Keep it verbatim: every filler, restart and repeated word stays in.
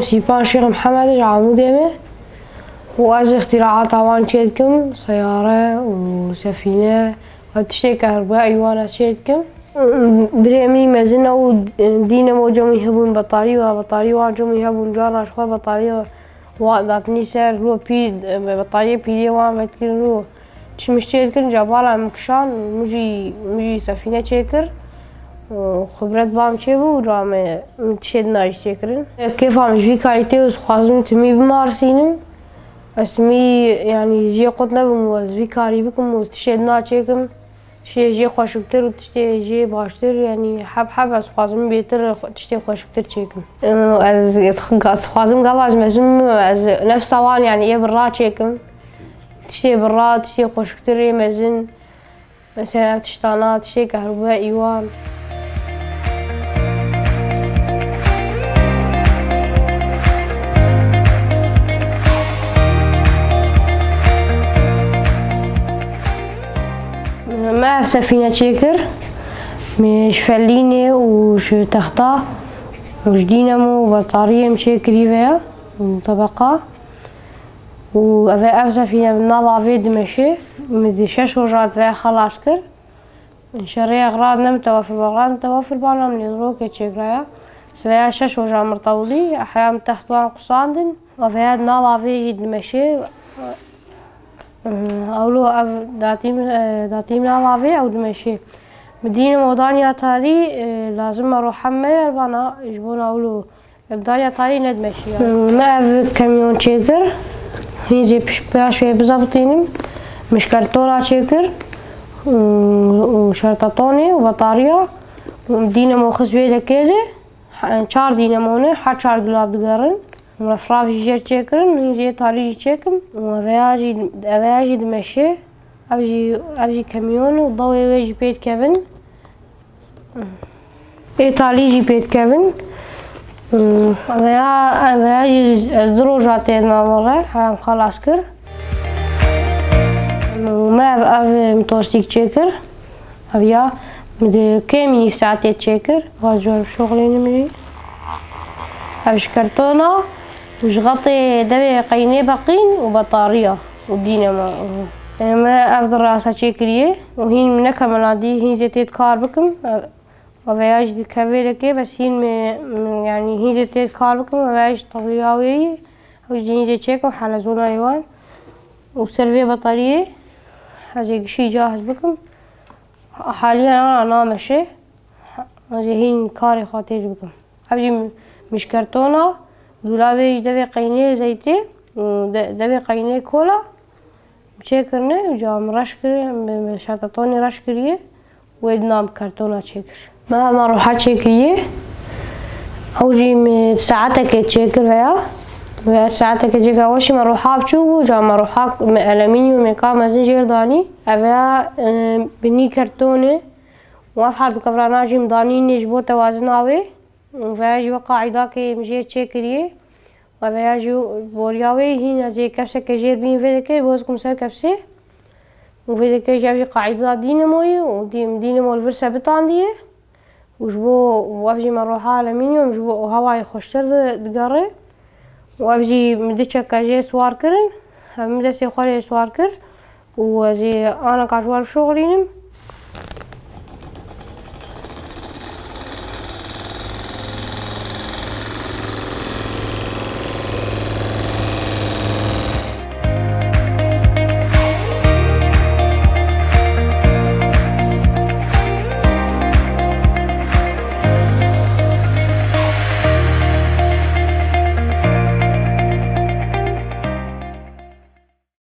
Sîpan Şêx Mihemed ji Amûdê me û ez îxtîraata wan çê dikim, seyare û sefîne û tiştê kehrûbeya wan ez çê dikim. Birê min î mezin ew dînemo cemî hebûn betarî û betarî wan cemî hebûn, carna ji xwe betarî wan datinî ser, ro pî, betariyê pîrê wan vedikirin ro. Çi min çê dikirin, cebala min kişan, min jî, min jî sefîne çêkir. Xibret bam çêbû, ca me min tiştê dina jî çêkirin. Kêfa min ji vî karî tê û dixwazim timî bimarsînim. Ez timî, yanî, jê qut nebim û ez vî karî bikim û tiştê dina çêkim. Tiştê jê xweşiktir û tiştê jê baştir, yanî, heb heb ez dixwazim bêtir xwe-, tiştê xweşiktir çêkim. Ez dixwazim gava ez mezin bim, ez nefsa wan, yanî, ê birra çêkim. Tiştê birra, tiştê xweşiktir ê mezin. Mesela tiştana, tiştê kehrûbeya wan. Me ev sefîne çêkir. Me ji felînê û ji texta û ji dînemo û betariyê em çêkirî veya tebeqa. Û ev e, ev sefîne bi nava vê dimeşê, min di şeş roja di vê xelas kir. Şerê exrad ne mitewefir, exrad mitewefir bana min ê rokê çêkiraya. Siveya şeş roja min tewlî, heya min text wan qusandin. Ev e, di nava vê jî dimeşê. Ewlo ev datî min, e, datî min nava vê ew dimeşê. Min dînim odaniya tarî, e, lazim me roha me yer bana, ji bona ewlo Em dariya tarî nedimeşiya. Me ev kemyon çêkir. Hîn jê piş-, pêş wê bizebitînim. Mişkertona çêkir. Û, û şertetonê û betariya. Û dînemo xist vê dekê de. He, çar dînemo ne, her çar gulab digerin. Refrav jî jêr çêkirin, hîn jê tarî jî çêkim. Û eveya jî, eveya jî dimeşê. Ev jî, ev jî kemyon û dawê wê jî pê dikevin. Ê talî jî pê dikevin. Veya, veya jî ez du roja tê namore, em xelas kir. Me ev, ev motosîk çêkir. Ev ya, min di kêmî nîv saetê çêkir. Vaz jor şoxlînim jî. Ev ji kartona û ji xetê devê qeynê beqîn û betariya û dînema. Me ev di rasa çêkiriye û hîn min nekemela dî, hîn zê tê kar bikim. Ev, ev veya jî di kevêrekê, bes hîn me, min, yanî hîn zê tê kar bikim, ev veya jî tevliya wê yî, ew jî hîn zê çêkim, helezona wan û ser vê betariyê ez ê gişî cahiz bikim. Haliyan ana nameşe, ez ê hîn karê xwe têj bikim. Ev jî mişkertona, dûlavê ji devê qeynê zeytê û de-, devê qeynê kola çêkirine, ca min reş kir, bi, bi şertetonê reş kiriye, wê di nav kartona çêkir. Me hema roha çêkiriye, ew jî min saetekê çêkir veya, veya saetekê çêkir, ew jî me roha biçûk bû, ca me roha, me elemînyûmê ka mezin jêr danî, ev ya, e, bi nî kartonê û ev her du kevrana jî min danînê ji bo tewazina wê. Veya jî wek qaîdakê min jê çêkiriye. Ve veya jî boriya wê hîn ez ê kepseke jêr bîn vê dikê, boz kum ser kepsê. Û vê dikê jî ev jî qaîda dînemoyî û dî-, dînemo li vir se bitandiye. Û ji bo, û ev jî me roha alemînyum ji bo hewayê xweştir di-, digere. Û ev jî min du çeka jê siwar kirin. Ev min destê xwe rê siwar kir. Û ez ê aneka ji we re bişoxilînim.